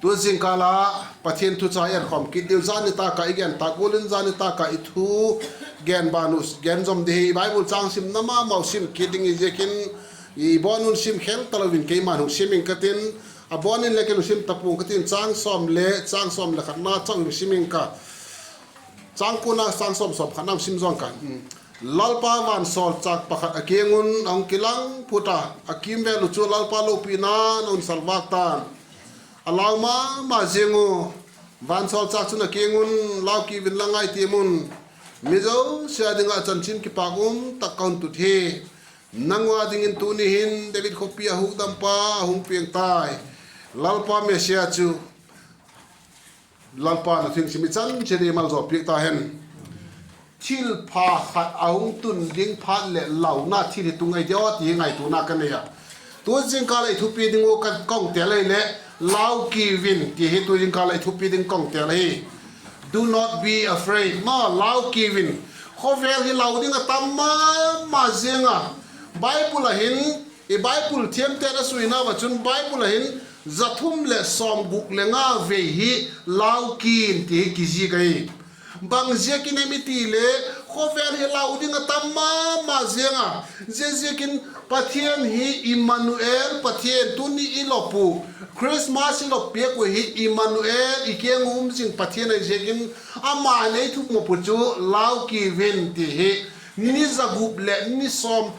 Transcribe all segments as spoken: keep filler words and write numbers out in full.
Tu zingkâl a Pathian thu cha i etkhawm kit diu, zani tâk ah i gen tâk gual in zani tâk ah i thu gen ban uh gen zom di hi. Bible châng simna ma mau sim kit ding i ziakin, i bawn un sim khel talo in keima'n hung sim ing ka tin, a bawn in le ken hung sim ta pua'ng ka tin, châng sawm le, châng sawm le khatna chau hung sim ing ka. Châng kuana châng sawm, sawm khatna hung sim zaw'n ka. Lalpa vansawlchâk pakhat a kiang un a hung kilang phut a, a kîmvêl uh chu Lalpa lopina'n a hun salvâk ta'n. A lau ma ma ziang u. Vansawlchâk chun a kiang un, Lau kiu inla, ngai tiam un, mi zosia â ding ah chanchin kipâk um tak ka hun tut hi. Nang ua dingin tuni hin David khawpi a hukdampa a hung piang tai, Lalpa Messia chu. Lalpa'n a thu sim i chan chiat i malzawl piak ta hen. Thilpha khat a hung tun ding phat leh launa thil hi tung ai diam ti hi ngaituana ka nei a. Tu zingkâl ah i thupi ding uh ka hung tel ahileh, Lau kiu in, ti hi tu zingkâl ah i thupi ding ka hung tel ahi. Do not be afraid. Ma, lau kiu in. Khawvel hi lau ding a tam ma ma ziang a. Bible ah hin, i Bible thiamte'n a suina ua chun Bible ah hin za thum leh sawmguk le nga vei hi lau kiu in ti hi kizik ahi. Bang ziakin em i ti le, khawvel hi lau ding a tam ma ma ziang a. Ziaziakin Pathian hi Immanuel, Pathian tuni i lop uh, Christmas i lop piak uh hi Immanuel, i kiang um zing Pathian ahi ziakin, ama'n ei thumop uh chu lau kiu in ti hi. Ni za gup leh ni sawm,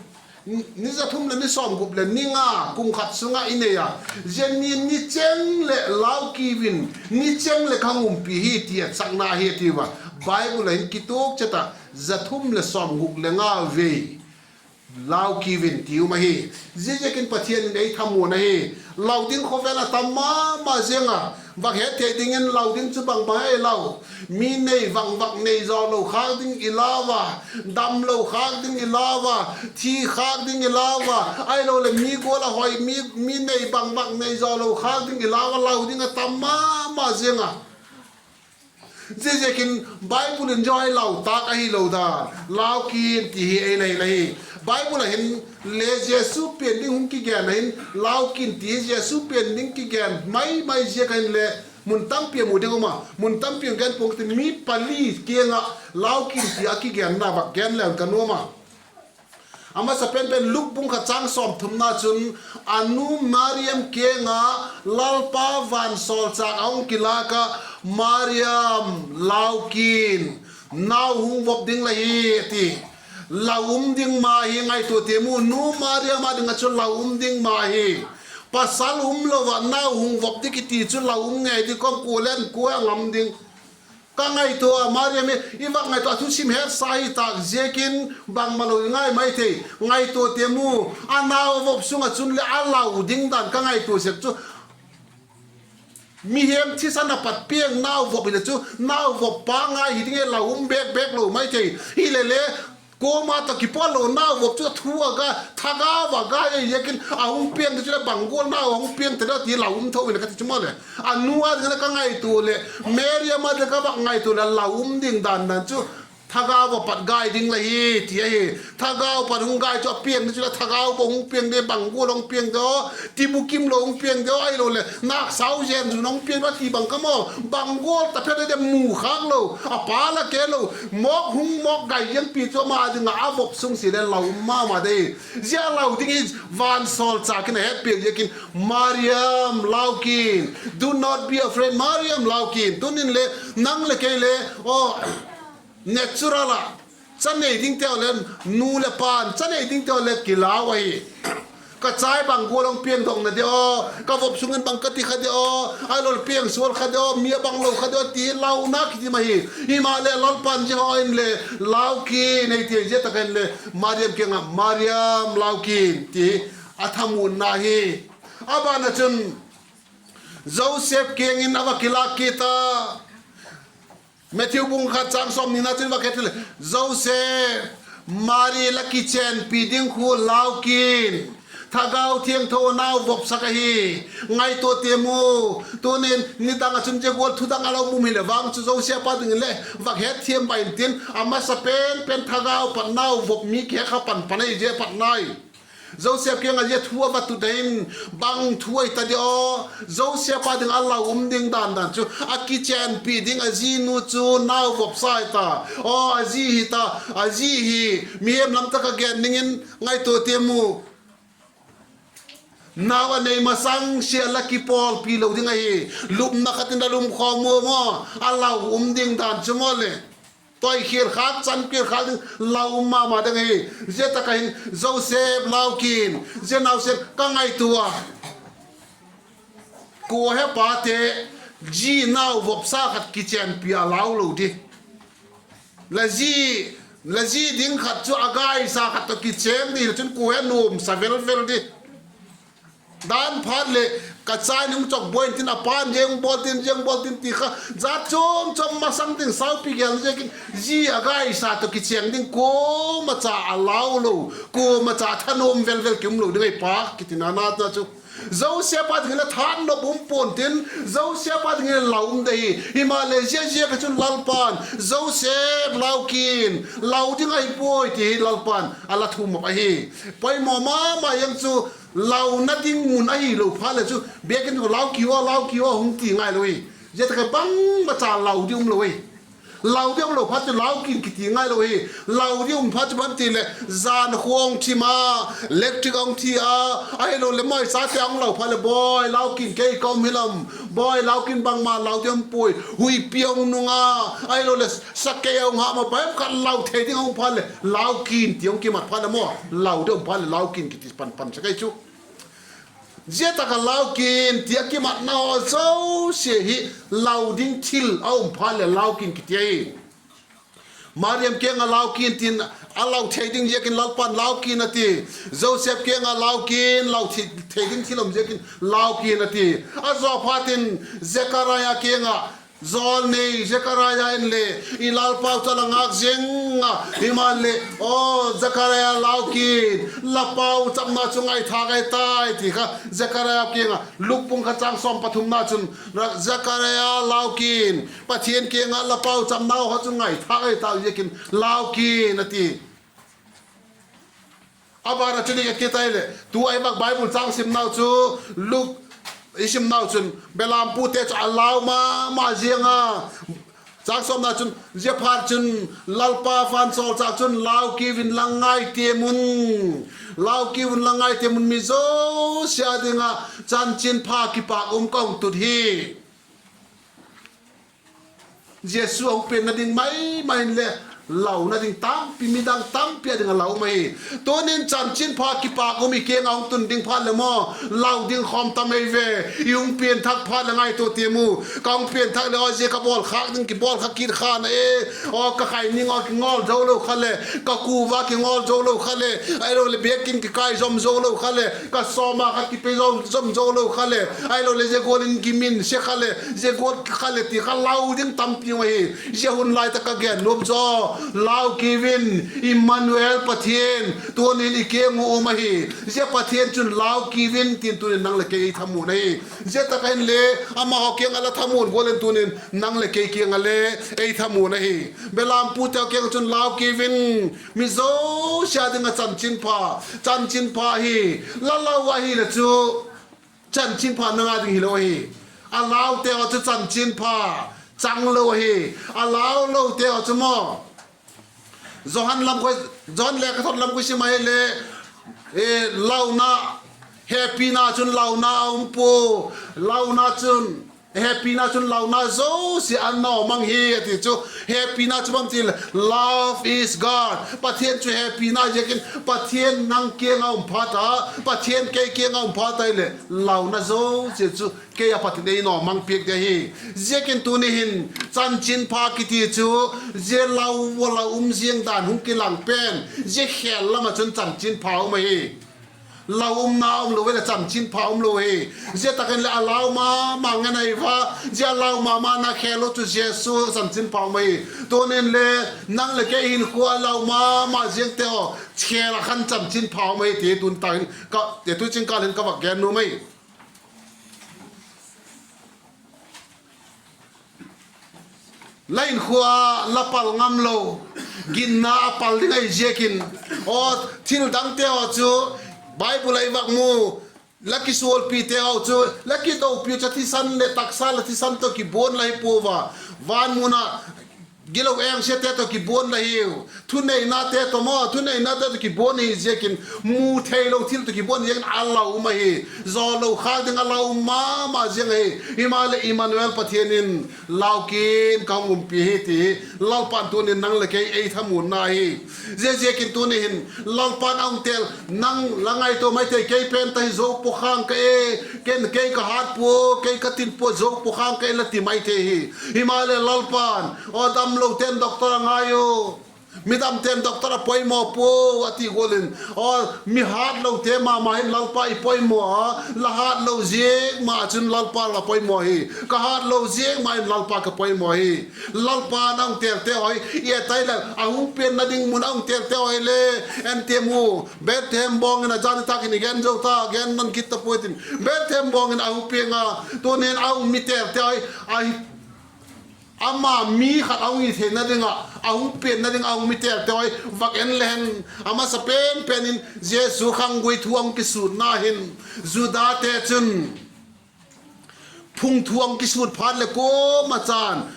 ni za thum leh ni sawmgup leh ni nga kum khat sung ah i nei a. Zia ni, ni cheng leh lau kiu in, ni cheng leh ka hung umpi hi ti a chakna hi a tiu a. Bible ah hin kituak chet ah za thum leh sawmguk le nga vei lau kiu in ti um ahi. Ziaziakin Pathian in ei thamuan ahi. Lau ding khawvel a tam ma ma ziang a, vak het thei dingin lau ding chu bang bang ei lau. Mi nei vang vak nei zaw lo khâk ding i lau a, damlo khâk ding i lau a, thi khâk ding i lau a, ahiloleh mi gual a hoi, mi, mi nei bang vak nei zaw lo khâk ding i lau a, lau ding a tam ma ma ziang a. Ziaziakin Bible in zia hi lau tâk ahilo dan, lau kiu in ti hi ei nei la hi. Bible ah hin le Jesu pian ding hung kigen ah hin, lau kiu in ti hi Jesu pian ding kigen mai mai ziak ah hin le mun tampi a mu ding um a, mun tampi a gen pua'ng ka ti, mi pali kiang ah lau kiu in ti a kigenna vak gen leng ka nuam a. A masa pen pen Luk bung khat châng sawmthumna chun, a nu Mariam kiang ah Lalpa vansawlchâk a hung kilâk ah, Mariam, lau kiu in, nau hung vop ding la hi, a ti. Lau um ding ma hi, ngaitua tiam u, nu Mariam â ding ah chu lau um ding ma hi. Pasal umlo ah nau hung vop ding kiti chu lau um ngei ding, kua len kua a ngam ding. Ka ngaitua a, Mariam hi i vak ngaitua a thusim hetsa hi tâk ziakin bangmalo i ngai mai thei. Ngaitua tiam u, a nau vop sung ah chun leh a lau ding dan ka ngaitua sek chu, mihem thisan a pat piang nau vop hileh chu, nau vop pa ngai hi ding e, lau um bêk bêk lo mai thei. Hilele, kuama tawh kipawl lo nau vop chu a thu a ga, thagau a ga ei ziakin a hung piang chu leh bang gual nau a hung piang ta diam ti lau um tho in a ka ti chu maw le. A nu â ding ah ka ngaitua leh, Mariam â ding ah ka vak ngaitua leh lau um ding dan dan chu, thagau a pat gai ding la hi ti ahi. Thagau pat hung gai chu a piang ding chu leh thagau a hung piang ding, bang gual hung piang diam, ti bukim lo hung piang diam, ahiloleh nâk sau zen zun hung piang diam ti bang ka maw, bang gual ta phet de mu khâk lo, a pa la ke lo, mawk hung mawk gai ziang pi chu ama ding ah a vop sung si leh lau um ma ma dei. Zia lau ding hi vansawlchâk in a hetpiak ziakin, Mariam, lau kiu in, do not be afraid, Mariam, lau kiu in. Tunin le, nang leh kei le, aw, natural ah, cha nei dingte haw le, nu leh pa'n cha nei dingte haw le kilau ahi. Ka chai bang gual hung piangdokna diam aw, ka vop sung in bang ka ti kha diam aw, ahiloleh piang sual kha diam aw, mi a bang lo kha diam aw ti launa kidim ahi. Himaleh Lalpa'n zia haw in le, lau kiu in ei ti, zia tak ah in le Mariam kiang ah, Mariam, lau kiu in ti a thamuanna hi. A ban ah chun Joseph kiang in a va kilâk kit a. Matthew bung khat châng sawmnina chun va khet le, Joseph, Mari la kichenpi ding khu lau kiu in, Thagau Thiangtho nau vopsak ahi. Ngaitua tiam u, tunin nidang ah chun zia gual thu dang a la um hileh vang chu Joseph â dingin le vak hetthiam bai intin, a masa pen pen thagau pat nau vop mi kikha pan pan ahi zia pat nai. Joseph kiang ah zia thu a va tut ahin, bang thu ahi ta di aw? Joseph â ding a lau um ding dan dan chu a kichenpi ding a zinu chu nau vopsa hi ta. Aw, a zi hi ta, a zi hi. Mihem lam tak a gen dingin ngaitua tiam u. Nau a nei masang sia la kipawlpi lo ding ahi. Lupna khat in a lum khawm u maw, a lau um ding dan chu maw le. Toi khial khâk, chan khial khâk ding, lau um ma ma ding ahi. Zia tak ah hin Joseph lau kin, zia nausen ka ngaitua a, kua he pate zi nau vopsa khat kichenpi a lau lo di. La zi, la zi ding khat chu a gaisa khat tawh kichêng di hile chun kua he nuamsa vel vel di. Dan phat leh ka cha in hung chawk buai intin, a pa'n zia hung bawl tin, zia hung bawl tin ti kha, jat chuam chuam masang ding saupi gel ziakin zi a gaisa tawh kichêng ding kuama cha a lau lo, kuama cha thanuam vel vel ki um lo ding ahi pa, kitina na chu. Joseph â dingin la thanop um pua'n tin, Joseph â dingin lau um de hi. Himaleh zia ziak ah chun Lalpa'n, Joseph lau kin, lau ding ahi puai ti hi Lalpa'n a la thum ahi. Poimaw ma ma ziang chu, launa ding mun ahilo phat leh chu biakin lau ki aw, lau ki aw hung ti ngailo hi. Zia tak ah bangmacha lau di um lo hi. Lau di um lo phat chu lau kin kiti ngailo hi. Lau di um phat chu bang ti leh, jan khuang thim a, electric a hung thi a, ahiloleh maichate a hung lau phat leh, bawi lau kin, kei ka um hilam, bawi lau kin, bangma lau di um puai, huipi a hung nung a, ahiloleh sakei a hung ham a, bang khat lau thei ding a hung phat leh lau kin ti hung kimat phat leh maw, lau di um phat leh lau kin kiti pan pan sek ahi chu. Zia tak ah lau kin ti a kimatna haw zosia hi lau ding thil a um phat leh lau kin kiti ahi. Mariam kiang ah lau kin tin, a lau thei ding ziakin Lalpa'n lau kin a ti. Joseph kiang ah lau kin, lau thei ding thil um ziakin lau kin a ti. A zaw phat in Zekaria kiang ah, zawlnei Zekaria in le, i lalpau chu a la ngâk ziang a, himaleh, aw Zekaria, lau kin, la pauchapna chu ngaithâk ahi tai ti kha Zekaria kiang ah, Luk bung khat châng sawm pathumna chun, Zekaria, lau kin, Pathian kiang ah la pauchapnau haw chu ngaithâk ahi tau ziakin lau kin a ti. A ban ah chu ding a ti tai leh, tu a i vak Bible châng simnau chu, Luk i simnau chun belampute chu a lau ma ma ziang a. Châng sawmna chun, ziaphat chun, Lalpa vansawlchâk chun, Lau kiu in, la ngai tiam un, lau kiu in, la ngai tiam un, mi zosia ding ah chanchinpha kipâk um ka hung tut hi. Jesu a hung pianna ding mai mai in le, launa ding tampi, midang tampi a ding a lau um ahi. Tunin chanchinpha kipâk um i kiang a hung tun ding phat leh maw, lau ding khawm tam ei ve. I hung pianthak phat leh ngaitua tiam u, ka hung pianthak leh aw zia ka bawl khâk ding kibawl kha kit khan a e, aw ka khai ning aw kingawl zo lo kha leh, ka kuva kingawl zo lo kha leh, ahiloleh biakin kikai zom zo lo kha leh, ka sawma kha kipe zom zo lo kha leh, ahiloleh zia gual in kimin se kha leh, zia gual kha leh ti kha lau ding tampi um ahi. Zia hun lai tak ka gen nuam zaw, lau kiu in, Immanuel Pathian tunin i kiang u um ahi. Zia Pathian chun lau kiu in tin tunin nang leh kei ei thamuan ahi. Zia tak ah inle, amahaw kiang ah la thamuan gual in tunin nang leh kei kiang ah le ei thamuan ahi. Belampute kiang ah chun lau kiu in, mi zosia ding ah chanchinpha, chanchinpha hi, la lau ahileh chu, chanchinpha nang a ding hilo ahi. A laute haw chu chanchinpha chang lo ahi. A lau lote haw chu maw, Johan lam khu, Johan lekhathot lam khu sim ahile, launa, hepina chun launa a um pua, launa chun, hepina chun launa zosia a nawmang hi a ti chu, hepina chu bang ti le, love is God. Pathian chu hepina ziakin, Pathian nang kiang a um phat a, Pathian kei kiang a um phat a hileh, launa zosia chu kei a pat in ei nawmang piak ding ahi. Ziakin tuni hin, chanchinpha kiti chu, zia lau, lau um ziang dan hung kilang pen, zia khêl lam ah chun chanchinpha um ahi. Lau umna um lo ve leh chanchinpha um lo hi. Zia tak in le a lau ma ma ngen ahi va, zia lau ma ma na khêl lo chu Jesu chanchinpha um ahi. Tunin le, nang leh kei hinkhua a lau ma ma ziangte haw khêl ah khan chanchinpha um ahi ti tun tak in ka, tu jingkal hin ka vak gen nuam ahi. La hinkhua la pal ngam lo, ginna a pal ding ahi ziakin, aw, thil dangte haw chu Bible ah i vak mu, la kisualpite haw chu, la kidopiu chu thisan leh taksa leh thisan tawh kibuan la hi pua a, van mun ah gilo engsiate tawh kibuan la hiu. Thuneinate tawh maw, thuneinate tawh kibuan hi ziakin, mu theilo thil tawh kibuan ziakin a la um ahi. Zawlo khâk ding a la um ma ma ziang ahi. Himaleh Immanuel Pathian in, Lau kin, ka hung umpi hi, ti hi Lalpa'n tuni'n nang leh kei ei thamuanna hi. Ziaziakin tuni hin Lalpa'n a hung tel, nang la ngaitua mai thei, kei pen ta hi, zo pua khang ka e, ken, kei ka hât pua, kei ka tin pua, zo pua khang ka e, la ti mai thei hi. Himaleh Lalpa'n, aw, damlote'n doctor a ngai u, midamte'n doctor a poimaw pua, a ti gual in, aw, mi hâtlote ma ma hin Lalpa i poimaw a, la hâtlo ziak ma chun Lalpa la poimaw hi. Ka hâtlo ziak ma in Lalpa ka poimaw hi. Lalpa'n a hung têlte haw hi, i et tai leh, a hung pianna ding mun a hung têlte haw hile, en tiam u, Bethlehem bawng in a, jan nitâk in i gen zo ta, gen man kit ta puai tin, Bethlehem bawng in a hung piang a, tuni'n a hung mi têlte haw hi, a, ama mi khat a hung hi theina ding ah a hung pianna ding a hung mi têlte haw hi vak en le hen. A masa pen pen in Jesu khanggui thu a hung kisûtna hin, Judate chun phung thu a hung kisût phat leh kuama chan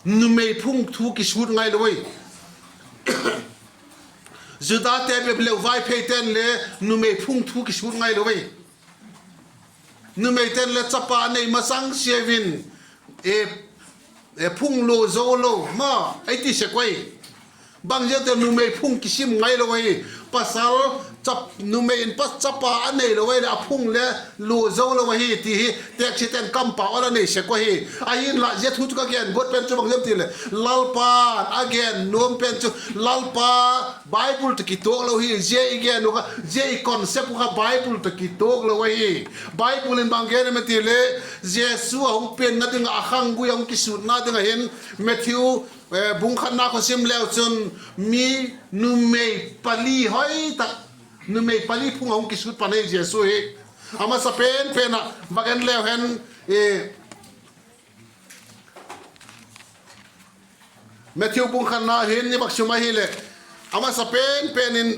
numei phung thu kisût ngailo ahi. Judate bep hileh Vaipheite'n le numei phung thu kisût ngailo ahi. Numeite'n le chapa a nei masang siau in, e, e, phung lua zo lo ma, ei ti sek uhi. Bang ziak a numei phung kisim ngailo ahi. Pasal, chap-, numei in pa, chapa a neilo ahileh a phung le lua zo lo ahi ti hi teksiate'n kampau a la nei sek uhi. Ahinla zia thu chu ka gen guat pen chu bang ziak em ti leh, Lalpa'n a gen nuam pen chu, Lalpa, Bible tawh kituak lo hi, zia i gen uh kha, zia i concept uh kha Bible tawh kituak lo ahi. Bible in bang gen em ti leh, Jesu a hung pianna ding ah, a khanggui a hung kisûtna ding ah hin, Matthew, eh, bung khatna kha sim leu chun, mi numei pali hoi tak, numei pali phung a hung kisût pan ahi Jesu hi. A masa pen pen ah vak en leu hen, eh, Matthew bung khatna hin i vak sim ahileh, a masa pen pen in,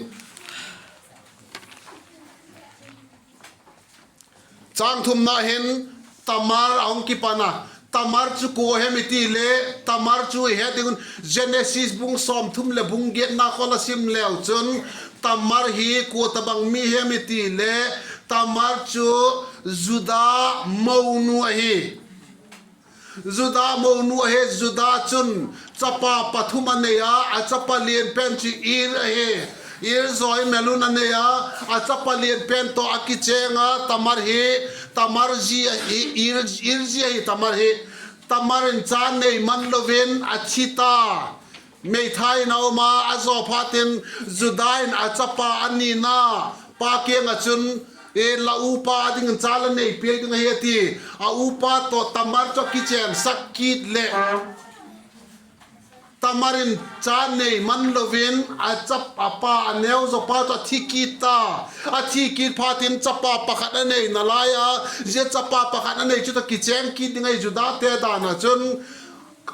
châng thumna hin Tamar a hung kipan a. Tamar chu kua hem i ti leh, Tamar chu i het ding un, Genesis bung sawmthum leh bung giatna kha la sim leu chun, Tamar hi kua tabang mi hem i ti leh, Tamar chu Judah monu ahi. Judah monu ahi. Judah chun chapa pathum a nei a, a chapa lian pen chu Er ahi. Er zaw hi Melun a nei a, a chapa lian pen tawh a kichêng a, Tamar hi, Tamar zi ahi, Er, Er zi ahi Tamar hi. Tamar in cha nei man lo in a thi ta. Meithai in a um a, a zaw phat in Judah in a chapa a nina pa kiang ah chun, la upa dingin cha la nei piak ding ahi a ti. A upa tawh Tamar chu a kichêngsak kit leh, Tamar in cha nei man lo in a chap-, a pa, a neu zaw pa chu a thi kit ta. A thi kit phat in chapa pakhat a nei nalai a, zia chapa pakhat a nei chu tawh kichêng kit ding ahi Judate dan ah chun.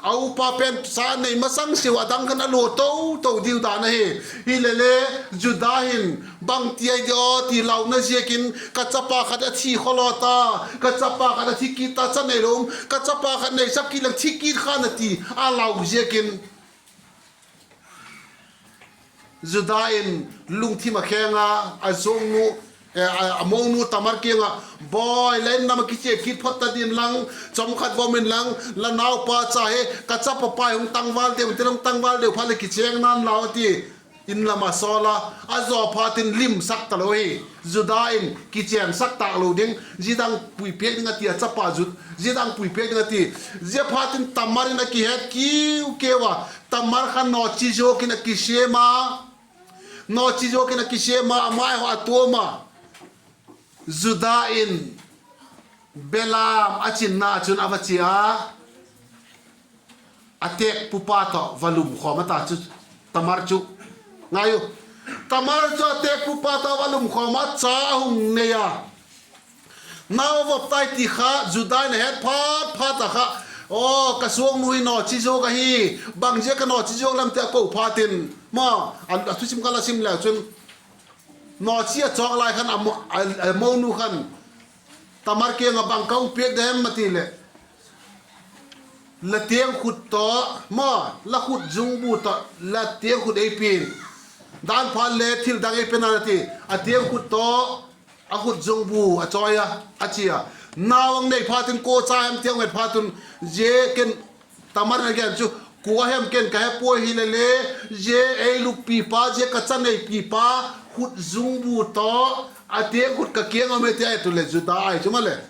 A upa pen cha nei masang siau a dang khan a lua to to diu dan ahi. Hilele, Judah hin bangti ahi diam ti launa ziakin, ka chapa khat a thi khawlaw ta, ka chapa khat a thi kit ta, cha neilo um, ka chapa khat neisak kit leng thi kit khan a ti a lau ziakin, Judah in lungthim a kheng a, a zuangnu, a monu Tamar kiang ah, Bawi, la in lam ah kichia kit phot ta ding inlang, chawmkhat va um inlang, la naupa cha hi ka chapa pa hi hung tangval deu intin, hung tangval deu phat leh kichêng nan lau, a ti. In lam a sawl a, a zaw phat in limsak talo hi. Judah in kichêngsak tâk lo ding, zia dang pui piak ding a ti a, chapa zu-, zia dang pui piak ding a ti. Zia phat in Tamar in a kihet kiu keu a, Tamar kha nawchizuak in a kisiam a, nawchizuak in a kisiam a, a mai haw a tuam a. Judah in belam a chinna chun a va chia a, a têkpupa tawh va lumkhawm a ta chu, Tamar chu. Ngai u, Tamar chu a têkpupa tawh va lumkhawm a, cha a hung nei a. Nau a vop tai ti kha Judah in a het phat phat a kha, Aw, ka suangnu hi nawchizuak ahi, bang zia ka nawchizuak lam ti a ko phat in, ma, a, a thusim kha la sim leu chun, Nawchi a chawk lai khan a mo, a, a monu khan Tamar kiang ah, bang ka hung piak de hem a ti leh, la tiang khut tawh maw, la khut zungbu tawh la tiang khut ei pia in, dan phat le thil dang ei pe na, a ti. A tiang khut tawh a khut zungbu a chawi a, a chia. Nau a hung nei phat in kua cha hem ti a hung et phat un, zia ken Tamar in a gen chu, kua hem ken ka he puai, hile le zia ei luppipa, zia ka cha neipipa khut zungbu tawh a tiang khut ka kiang a um e ti a et u leh Juda ahi chu maleh.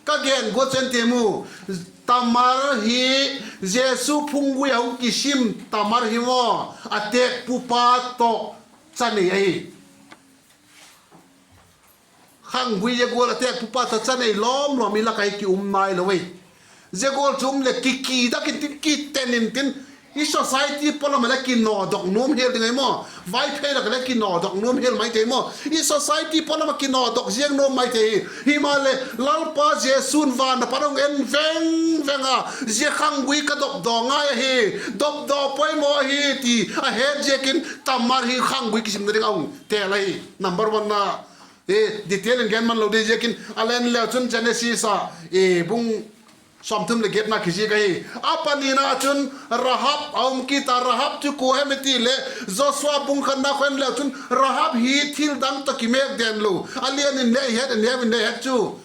Ka gen guat chu en ti mu, Tamar hi Jesu phunggui a hung kisim Tamar hi maw, a têkpupa tawh cha nei ahi. Khanggui zia gual a têkpupa tawh cha nei lawm lawm i lak ah hi ki um nai lo ei. Zia gual chu um leh ki, kidak intin, kiten intin, i society pawlam ah le kinawdok nuam hial ding ahi maw. Vaiphei lak ah le kinawdok nuam hial mai thei maw. I society pawlam ah kinawdok ziang nuam mai thei hi. Himaleh Lalpa Jesu'n van a pat hung en veng veng a, zia khanggui ka dopdaw ngai ahi. Dopdaw poimaw ahi ti a het ziakin Tamar hi khanggui kisimna ding a hung têl ahi. Number one na, detail in gen man lo di ziakin a la en leu chun Genesis ah bung sawmthum leh giatna kizik ahi. A panina chun Rahab a um kit a. Rahab chu kua hem i ti leh, Joshua bung khatna kha en leu chun Rahab hi thil dang tawh kimêk den lo. A lian in le i het, a neu in le i het chu,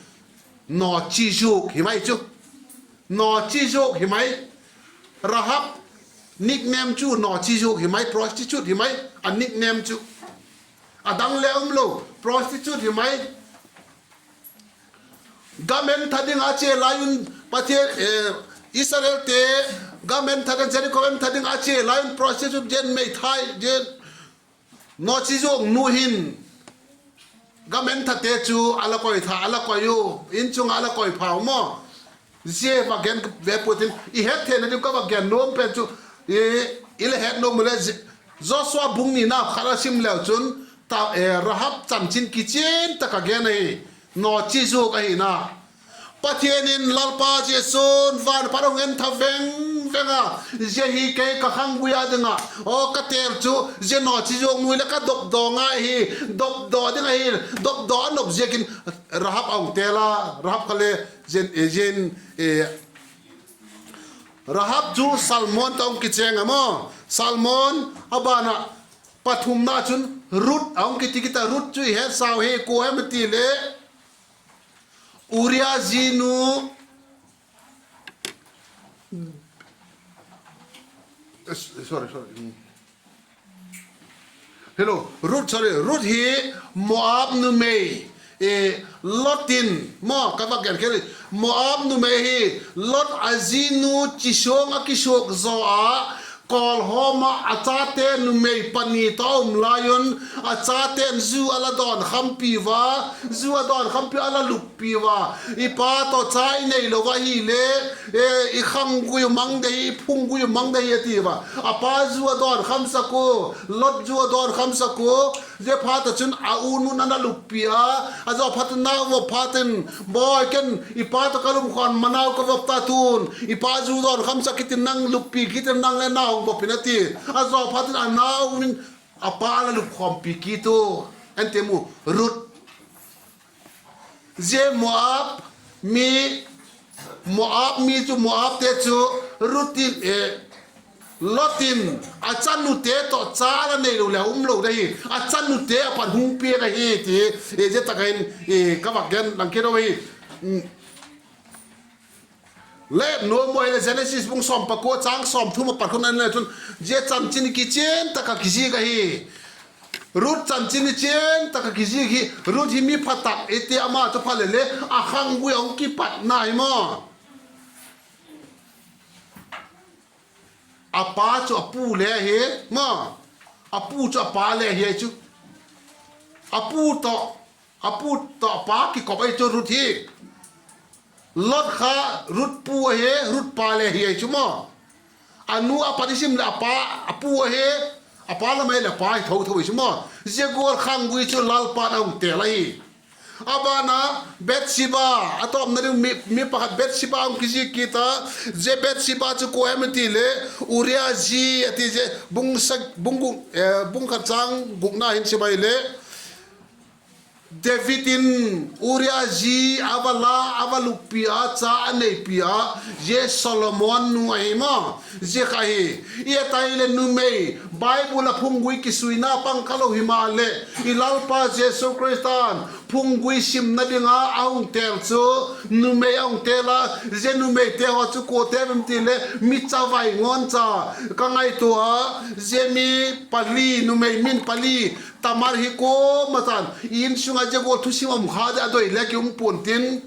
nawchizuak hi mai chu. Nawchizuak hi mai. Rahab nickname chu nawchizuak hi mai, prostitute hi mai a nickname chu. A dang le um lo, prostitute hi mai. Gam entha ding a chia lai un, Pathian, Israelte gam entha ding, Jeriko entha ding a chia lai un prostitute gen, meithai gen, nawchizuaknu hin gam enthate chu a la koi tha, a la koi u, in chung ah a la koi pha u maw. Zia va gen ve pua'n tin, i het theina ding ka va gen nuam pen chu, i la het nuam u leh, Joshua bung nina khat a sim leu chun, Rahab chanchin kichian tak a gen ahi. Nawchizuak ahina, Pathian in, Lalpa Jesu'n van a pat hung entha veng veng a, zia hi kei ka khanggui a ding ah, aw ka têl chu, zia nawchizuaknu leh ka dopdaw ngai hi. Dopdaw ding ahi. Dopdaw a nop ziakin Rahab a hung têl a. Rahab kha le, zia in, Rahab chu Salmon tawh hung kichêng a maw. Salmon, a ban ah pathumna chun Ruth a hung kiti kit a. Ruth chu i hetsau hi, kua hem i ti leh, Uria zinu, Ruth hi Moab numei, Lot in maw, ka va gen khe, Moab numei hi Lot a zinu chi suang a kisuak zaw a, kawlhawm ah a chate numei pani tawh a um lai un, a chate'n zu a la dawn khampi ua, zu a dawn khampi a la luppi ua, i pa tawh cha i neilo ahile, i khanggui u mang de hi, i phunggui u mang de hi a ti ua. A pa zu a dawn khamsak u, Lot zu a dawn khamsak u. Ziaphat ah chun a unu'n a na luppi a, a zaw phat in nau vop phat in, Bawi, ken i pa tawh ka lum khan manau ka vop ta tun, i pa zu dawn khamsak kit in, nang luppi kit in, nang le nau hung vop in a ti. A zaw phat in a nau in a pa a la lupkhawmpi kit u. En ti mu, Ruth. Zia Moab mi, Moab mi chu, Moabte chu Ruth in, Lot in a chanute tawh cha a la neilo leh a um lo de hi. A chanute a pat hung piak ahi ti, zia tak ah hin ka va gen lang kit u hi. Le nuam u ahile Genesis bung sawm pakua châng sawmthum a pat khun en le chun, zia chanchin kichian tak ah kizik ahi. Ruth chanchin kichian tak ah kizik hi. Ruth hi mi pha tak i ti, ama chu pha le le, a khanggui a hung kipatna hi maw. A pa chu a pu le ahi maw. A pu chu a pa le ahi chu. A pu tawh, a pu tawh a pa kikop ahi chu Ruth hi. Lot kha Ruth pu ahi, Ruth pa le ahi chu maw. A nu a pat i sim leh a pa, a pu ahi, a pa lam ahileh a pa hi tho tho ahi chu maw. Zia gual khanggui chu Lalpa'n a hung têl ahi. A ban ah Bathsheba, a tawpna ding mi, mi pakhat Bathsheba hung kizik kit a. Zia Bathsheba chu kua hem i ti leh, Uria zi a ti, zia bung sa, bung guk, bung khat châng gukna hin sim ahileh, David in Uria zi a va la, a va luppi a, cha a neipi a, zia Solomon nu ahi maw. Zia kha hi, i et a hileh numei, Bible ah phunggui kisuina pang kha lo himaleh, i Lalpa Jesu Khrista'n phunggui simna ding a a hung têl chu, numei a hung têl a, zia numeite haw chu kuate em ti leh mi chavai ngawn cha, ka ngaitua a, zia mi pali, numei min pali, Tamar hi kuama chan insung ah zia gual thusim um kha ding a doi le ki um pua'n tin,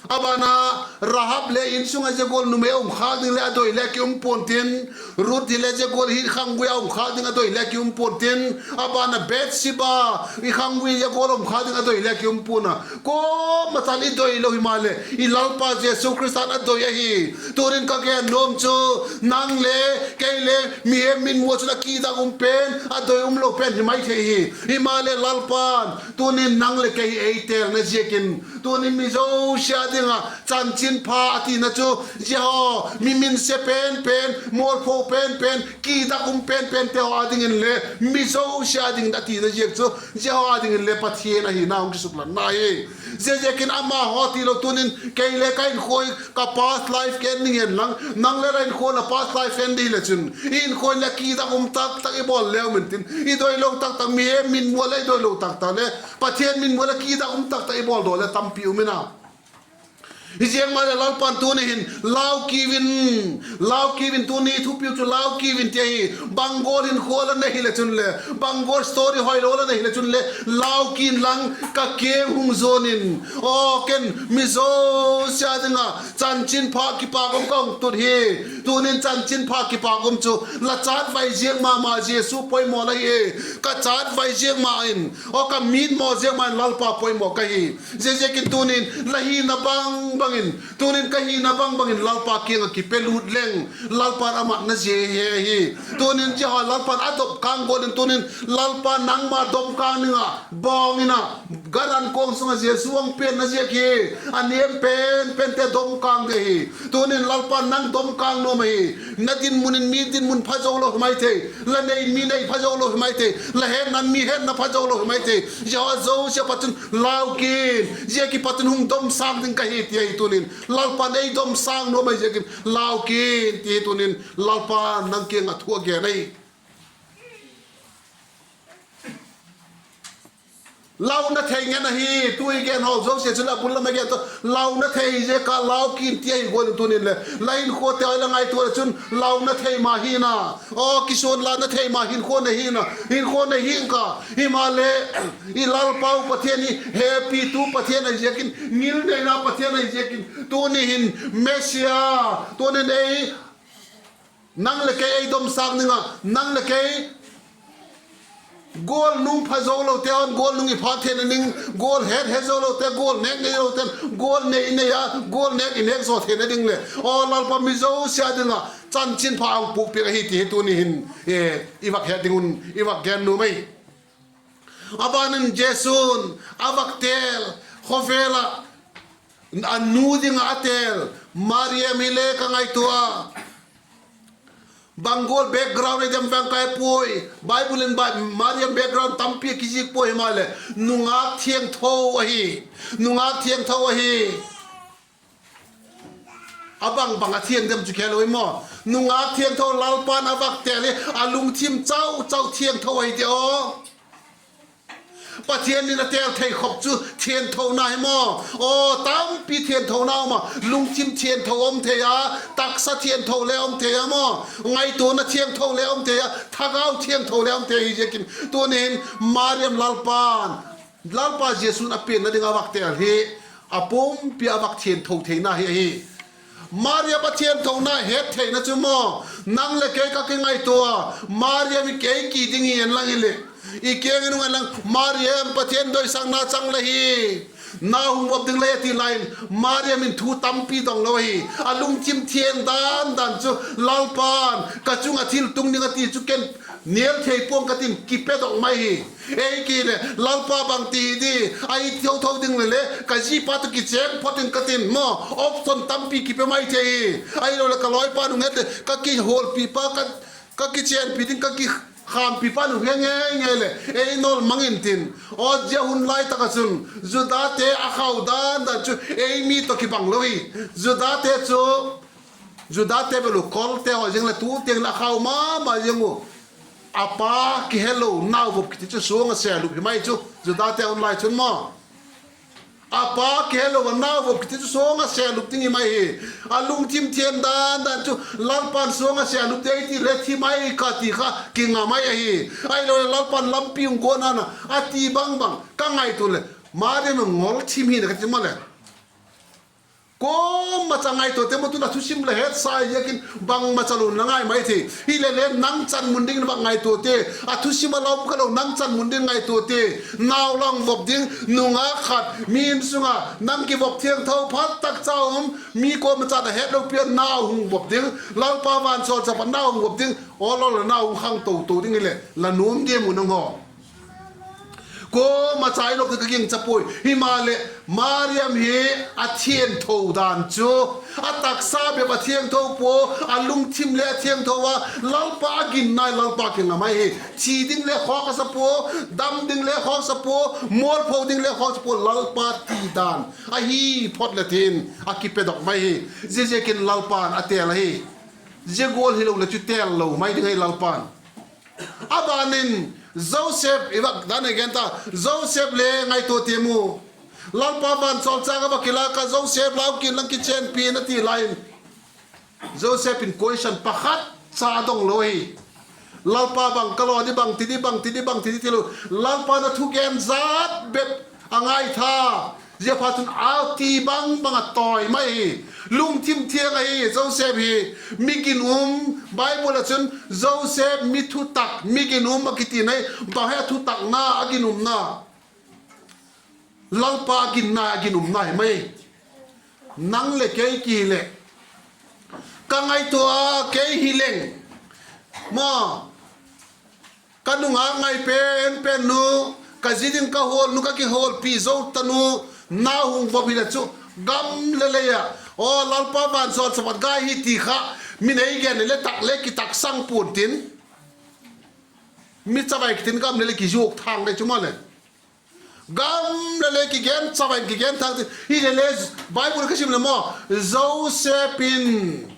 a ban a Rahab le insung ah zia gual numei um khâk ding le a doi le ki um pua'n tin, Ruth hile zia gual hi khanggui a um khâk ding a doi le ki um pua'n tin, a ban a Bathsheba, i khanggui zia gual um khâk ding a doi le ki um pua'n a, kuama chan i doi lo himaleh i Lalpa Jesu Khrista'n a doi ahi. Tunin ka gen nuam chu, nang le kei le mihem mitmu ah chun a kidak um pen, a doi um lo pen hi mai thei hi. Himaleh Lalpa'n tunin nang leh kei hi ei têlna ziakin, tunin mi zosia ding ah chanchinpha a tina chu, zia haw mi minse pen pen, mualpho pen pen, kidak um pen pente haw a dingin le, mi zosia dingin a tina ziak chu, zia haw a dingin le Pathian ahina hung kisuklatna hi. Ziaziakin amahaw tilo tunin kei le ka inkhua, ka past life ka en ding en lang, nang le la inkhua la past life en ding hileh chun, i inkhua in le kidak um tak tak i bawl le um intin, i doilo tak tak, mihem mitmu ah le i doilo tak tak le, Pathian mitmu ah le kidak um tak tak i bawldaw le tampi um in a. Hiziang maleh Lalpa'n tuni hin, lau kiu in, lau kiu in, tuni thupiu chu lau kiu in ti ahi. Bang gual hinkhua la nei hileh chun le, bang gual story hoilo la nei hileh chun le, lau kiu inlang ka kiang hung zuan in, aw ken mi zosia ding ah chanchinpha kipâk um ka hung tut hi. Tunin chanchinpha kipâk um chu la châtvai ziak ma ma Jesu poimaw la hi e. Ka châtvai ziak ma in, aw ka mitmaw ziak ma in Lalpa poimaw ka hi. Ziaziakin tunin la hina bang bang in, tunin ka hina bang bang in Lalpa kiang ah kipe lut leng, Lalpa'n a matna zia he hi. Tunin zia haw Lalpa'n a dop kâng gual in tunin Lalpa'n nangma dom kâng ding ah bawng in a, Garden kuang sung ah Jesu hung pianna ziak hi, a niam pen pente dom kâng ding hi. Tunin Lalpa'n nang dom kâng nuam ahi. Na dinmun in mi dinmun pha zo lo hi mai thei, la nei mi nei pha zo lo hi mai thei, la hetna in mi hetna pha zo lo hi mai thei, zia haw zosia pat chun lau kiu in, zia kipat chun hung domsâng ding ka hi ti ahi tunin, Lalpa'n ei domsâng nuam ahi ziakin lau kiu in ti hi tunin Lalpa'n nang kiang ah thu a gen ahi. Launa thei ngen ahi, tu i gen haw zosia chu la bul lam a gen ta, launa thei ziak a lau kiu in ti ahi gual in tunin le, la hinkhuate haw la ngaitua leh chun launa thei ma hi'n a, aw kisuanlana thei ma hinkhua nei hi'n a, hinkhua nei hing ka, himaleh i Lalpau Pathian hi hepitu Pathian ahi ziakin, ngilneina Pathian ahi ziakin, tuni hin Messia, tunin ei, nang leh kei ei domsâng ding ah, nang leh kei gual nung pha zo lote hawn gual nung i pha theina ding, gual het het zo lote, gual nêk nei lote'n gual nêk i nei a, gual nêk i nêk zaw theina ding leh, aw Lalpa mi zosia ding ah chanchinpha a hung puakpiak ahi ti hi tuni hin i vak het ding un i vak gen nuam ahi. A ban in Jesu'n a vak têl, khawvel ah a nu ding ah a têl Mariam hile ka ngaitua a, bang gual background ahi diam vang ka he puai. Bible in Mariam background tampi a kizik puai, himaleh nungâk thiangtho ahi. Nungâk thiangtho ahi. A bang bang a thiang diam chu khelo i maw. Nungâk thiangtho Lalpa'n a vak têl hi a lungthim chau chau thiangtho ahi ti aw. Pathian in a têl thei khop chu thiangthona hi maw. Aw tampi thiangthona um a, lungthim thiangtho um thei a, taksa thiangtho le um thei a maw, ngaituana thiangtho le um thei a, thagau thiangtho le um thei hi ziakin tuni hin Mariam Lalpa'n, Lalpa Jesu'n a pianna ding a vak têl hi a pumpi a vak thiangtho theina hi ahi. Mariam a thiangthona het theina chu maw, nang leh kei ka kingaitua a, Mariam hi kei ki ding hi en lang hileh, i kiang in hung en lang, Mariam, Pathian doisakna chang la hi, na hung vop ding la hi a ti lai in, Mariam in thu tampi dong lo ahi. A lungthim thiang dan dan chu, Lalpa'n ka chung ah thil tung ding a ti chu ken nêl thei pua'ng ka tin kipedok mai hi. Ei ki leh Lalpa bangti hi di, ahi tho tho ding leh le ka zipa tawh kichêng phot in ka tin maw, option tampi kipe mai thei hi. Ahiloleh ka lawipa nung het leh ka kihawlpipa, ka kichênpi ding, ka ki Khâmpipa'n hun he ngei ngei leh ei nawl mang intin, aw zia hun lai tak ah chun Judate a khau dan dan chu ei mi tawh kibang lo hi. Judate chu, Judate belu Kolte haw ziang leh tu tiang leh a khau ma ma ziang u. A pa kihelo nau vop kiti chu suang a sêlup hi mai chu Judate hun lai chun maw. A pa kihelo a nau vop kiti chu suang a sêlup ding hi mai hi. A lungthim thiang dan dan chu Lalpa'n suang a sêlup dei ti le thi mai ka ti kha kinga mai ahi. Ahiloleh Lalpa'n lampi hung guatna a ti bang bang ka ngaitua leh Mariam ngol thim hi na ka ti maw leh. Kuama cha ngaituate maw tun a thusim la hetsa ziakin bangma cha lo na ngai mai thei. Hilele nang chan mun dingin vak ngaituate. A thusim a la um kha lo nang chan mun dingin ngaituate. Nau la hung vop ding, nungak khat, mi in sung a nang kivop thiangtho phat tak cha um, mi kuama cha na hetlo pi a nau hung vop ding. Lalpa vansawlchâk pa nau hung vop ding. Aw lo la nau hung khang to to ding hileh la nuam diam u nanghaw. Kuama cha i lop ka gingcha puai. Himaleh Mariam hi a thiangtho dan chu, a taksa bep a thiangtho pua, a lungthim le a thiangtho a, Lalpa a ginna, Lalpa kinga mai hi. Thi ding le khawk a sa pua, dam ding le khawk sa pua, mualpho ding le khawk sa pua, Lalpa ti dan ahi phot leh tin a kipedok mai hi. Ziaziakin Lalpa'n a têl ahi. Zia gual hilo leh chu têl lo mai ding ahi Lalpa'n. A ban in Joseph i vak dan a gen ta, Joseph le ngaitua tiam u. Lalpa vansawlchâk a va kilâk a, Joseph lau kin lang kichenpi in a ti lai in, Joseph in question pakhat cha dong lo hi. Lalpa bang ka law di, bang ti di, bang ti di, bang ti di ti lo. Lalpa'n a thugen zat bep a ngaitha. Ziaphatchun a ti bang bang a tawi mai hi. Lungthim thiang ahi Joseph hi. Mi ginum, Bible ah chun Joseph mi thutak, mi ginum a kiti nai. Bang hi a thutakna, a ginumna? Lalpa a ginna, a ginumna hi mai. Nang leh kei ki hileh, ka ngaitua a kei hileng, maw, ka nungak ngai pen pen nu, ka zi ding ka hawl nu, ka kihawlpi zo ta nu, nau hung vop hileh chu, gam le lei ah, aw Lalpa vansawlchâk gai hi ti kha, min ei gen le tak le kitaksang pua'n tin, mi chavai kitin gam le lei kizuak thang dei chu maw leh. Gam le lei kigen chavai in kigen thang tin hilele, Bible ka sim le maw, Joseph in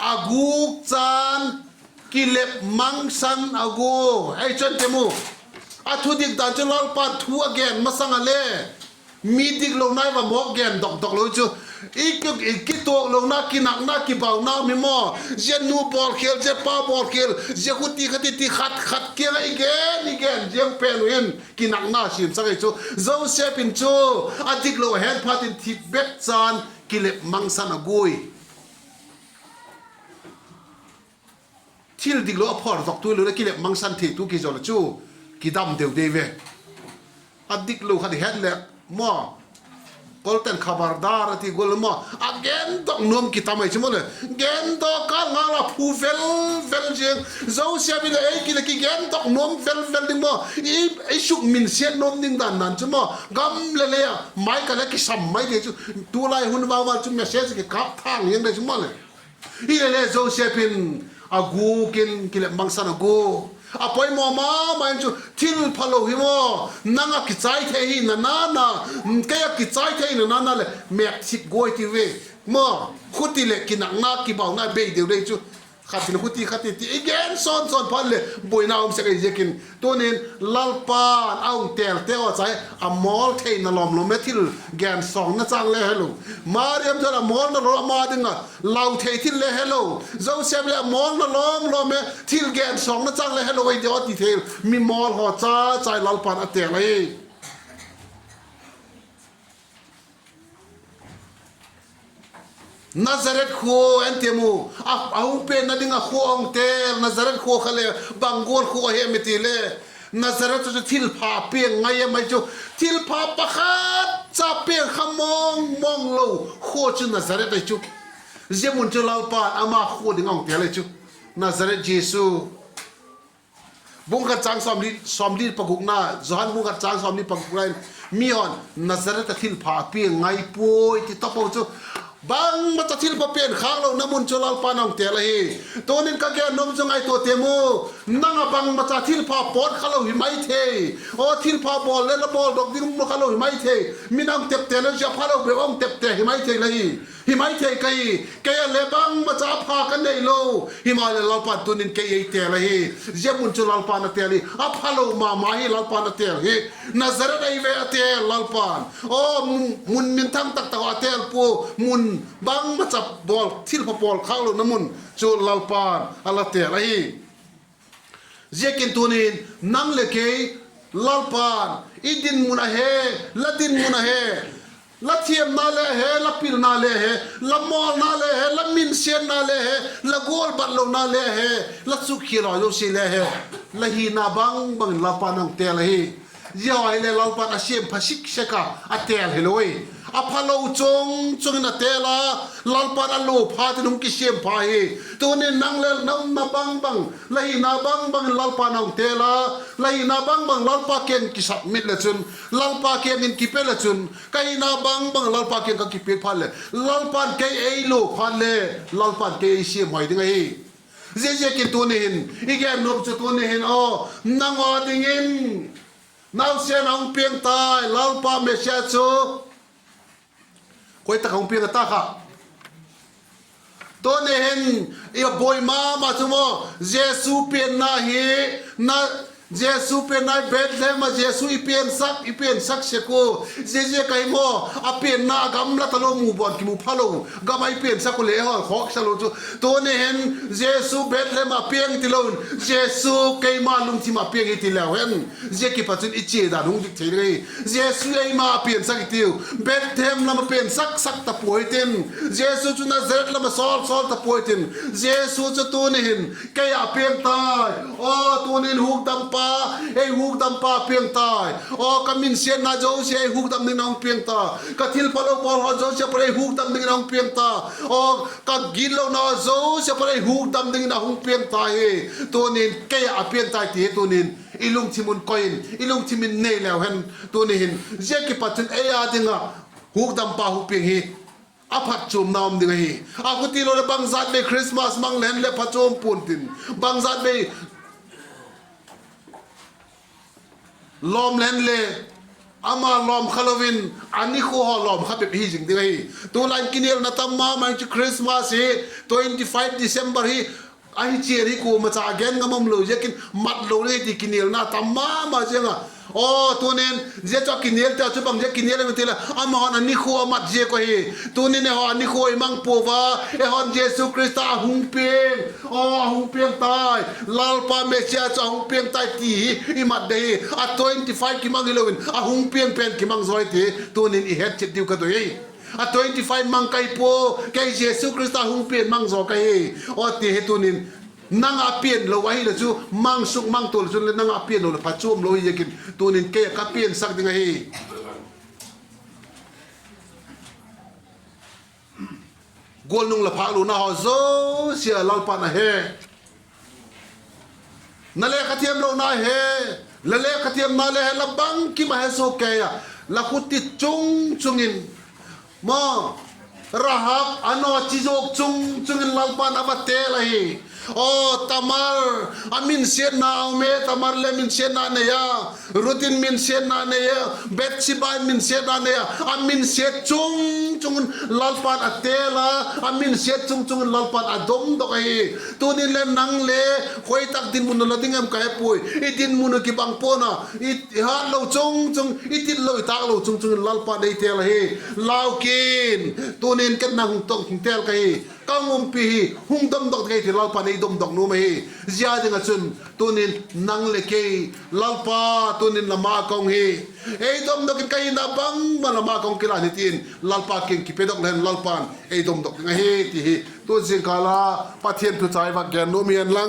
a gûk chan kilep mangsan a gua, ei chun ti mu. A thudik dan chu Lalpa'n thu a gen masang a le, mi diklona i va mawk gen dok dok lo chu, i ki, i kituaklona, kinakna, kibauna mi maw, zia nu bawlkhêl, zia pa bawlkhêl, zia khuti kha ti ti khat khat kiang ah i gen i gen ziang pen u hin kinakna siamsak ei chu. Joseph in chu a diklo a het phat in thip bep chan kilep mangsan a guai. Thil diklo a phawrdoktu lo leh kilep mangsan theitu kizaw leh chu kidam deu dei ve. A diklo khat i het leh maw, Kolten khabardar a ti gual maw, a gendok nuam kitam ai chu maw leh. Gendok kâl ngal a phu vel vel ziang. Joseph in leh ei ki leh kigendok nuam vel vel ding maw, i, i suk minsiat nuam ding dan dan chu maw, gam le lei a mai ka leh kisam mai dei chu. Tulai hun vang vang chu message kikâp thang ziang dei chu maw leh. Hilele Joseph in a gûk in kilep mangsan a gua. A poimaw ma ma in chu thil phalo hi maw, nang ah kichai thei hi na na na, kei ah kichai thei na na na leh mêk thip guai ti ve. Maw, khuti leh kinakna kibauna bei deu dei chu. Khat in khuti khat in ti i gen sawn sawn phat leh buaina um sek ei ziakin. Tunin Lalpa'n a hung têlte haw chai a mawl theina lawm lawm e, thil gen sawngna châng le helo. Mariam chu a mawlna lawm, ama ding ah lau thei thil le helo. Joseph leh a mawlna lawm lawm e, thil gen sawngna châng le helo ei deu a ti thei. Mi mawl haw cha chai Lalpa'n a têl ahi. Nazareth khua en ti mu, a, a hung penna ding ah khua a hung têl, Nazareth khua kha le bang gual khua ahem i ti le, Nazareth chu thilpha piang ngai a mai chu, thilpha pakhat cha piang kha mawng mawng lo khua chu Nazareth ahi chu. Zia mun chu Lalpa'n ama khua ding a hung têl ahi chu, Nazareth Jesu. Bung khat châng sawmli, sawmli pagukna, Johan bung khat châng sawmli pagukna in, mi haw'n Nazareth ah thilpha a piang ngai puai ti tapo chu, Bangmacha thilpha pian khâk lona mun chu Lalpa'n a hung tel ahi. Tunin ka gen nuam chu ngaituate mu, nang ah bangmacha thilpha pawt kha lo hi mai thei. Aw, thilpha bawl le la bawldok ding um kha lo hi mai thei. Min a hung tepte na zia phalo bep a hung tepte hi mai thei la hi. Hi mai thei ka hi. Kei ah le bangmacha a pha ka nei lo. Himaleh Lalpa'n tunin kei ei tel ahi. Zia mun chu Lalpa'n a tel hi. A phalo ma ma hi Lalpa'n a tel hi. Nazareth ei ve a tel Lalpa'n. Aw, mun, mun minthang tak tak a tel pua. Mun bangmacha bawl, thilpha bawl khâk lona mun chu Lalpa'n a la tel ahi. Ziakin tunin nang leh kei Lalpa'n i dinmun a he, la dinmun a he, la thiamna le he, la pilna le he, la mawlna le he, la minsiatna le he, la gual bat lona le he, la sukkhial haw zosia le he, la hina bang bang in Lalpa'n a hung tel ahi. Zia haw hile Lalpa'n a siampha sik sek a, a tel hilo i. A phalo chung chung in a tel a, Lalpa'n a lua phat in hung kisiampha hi. Tunin nang le na umna bang bang, la hina bang bang in Lalpa'n a hung tel a, la hina bang bang Lalpa kiang kisubmit le chun, Lalpa kiang in kipe le chun, ka hina bang bang Lalpa kiang ka kipiak phat leh, Lalpa'n kei ei lua phat le, Lalpa'n kei ei siamhoi ding ahi. Ziaziakin tuni hin i gen nuam chu tuni hin aw, nang a dingin nausen a hung piang tai, Lalpa Messia chu. Koi tak a hung piang a ta kha? Tuni hin i buai ma ma chu maw, Jesu pianna hi, na, Jesu pianna hi Bethlehem ah Jesu i piansak, i piansak sek u. Ziaziak ahi maw, a pianna a gamla talo mu bawn kimu phalo, gam ah i piansak u leh ei hawl khawksa lo chu. Tuni hin Jesu Bethlehem ah piang tilo in, Jesu keima lungthim ah piang hi ti leu hen, zia kipat chun i chia dan hung dik thei ding ahi. Jesu eima a piansak i tiu, Bethlehem lam ah piansak sak ta pua hitin, Jesu chu Nazareth lam ah sawl sawl ta pua hitin, Jesu chu tuni hin kei ah piang tai. Aw, tuni hin hukdampa, ei hukdampa piang tai. Aw, ka minsiatna zosia ei hukdam dingin a hung piang ta. Ka thilphalo bawl haw zosia pat ei hukdam dingin a hung piang ta. Aw, ka gitlona zosia pat ei hukdam dingin a hung piang ta hi. Tuni in kei ah a piang tai ti hi tuni in i lungthim un koi in, i lungthim in nei leu hen, tuni hin zia kipat chun ei â ding ah hukdampa hung piang hi a phatchuamna um ding ahi. A, khuti lo leh bangzat bei Christmas mang le hen le phatchuam pua'n tin, bangzat bei lawm le hen le ama lawm kha lo in, a nikhua haw lawm kha bep hi zing ding ahi. Tulai in kinialna tam ma ma chu Christmas hi, twenty five December hi, ahi chian hi kuama cha a gen ngam um lo ziakin mat lo le ti kinialna tam ma ma ziang a. Aw, tunin zia chu a kinial ta chu bang zia kinial em ti leh, amahaw'n a nikhua a mat ziak uh ahi. Tunin eihaw a nikhua i mang pua a, eihaw'n Jesu Khrista a hung piang, aw, a hung piang tai, Lalpa Messia chu a hung piang tai ti hi i mat de hi. A twenty five kimang hilo in a hung piang pen kimang zaw hi ti tunin i het chiat diu ka doi. A twenty five mang ka hi pua, kei Jesu Khrista hung pian mang zaw ka hi, aw ti hi tunin, nang a pian lo ahile chu, mang suk mang tua le chun le nang a pian lo leh phatchuam lo hi ziakin tunin kei ah ka piansak ding ahi. Gualnung la phâk lona haw zosia Lalpa'n a he. Na lekha thiam lona he, la lekha thiamna le he, la bangkim a he suk kei a, la khuti chung chung in, maw, Rahab a naw chi zuak chung chung in Lalpa'n a va tel ahi. Aw, Tamar, a minsiatna a um e, Tamar le minsiatna nei a, Ruth in minsiatna nei a, Bathsheba in minsiatna nei a, a minsiat chung chung in Lalpa'n a tel a, a minsiat chung chung in Lalpa'n a domdok ahi. Tunin le nang le khoi tak dinmun ah la ding em ka he puai. I dinmun uh kibang pua'n a, i, i hatlo chung chung, i titlo i tâklo chung chung in Lalpa'n ei tel ahi. Lau kin, tunin ken nang hung tawk hung tel ka hi, ka hung umpi hi, hung domdok ding ka hi ti Lalpa'n ei domdok nuam ahi. Zia ding ah chun tunin nang leh kei, Lalpa, tunin la ma ka hung hi, ei domdok in, ka hina bangma la ma ka hung kilân hi tin Lalpa kiang kipedok le hen Lalpa'n ei domdok ding ahi ti hi tu zingkal a Pathian thu chai vak gen nuam hi hen lang.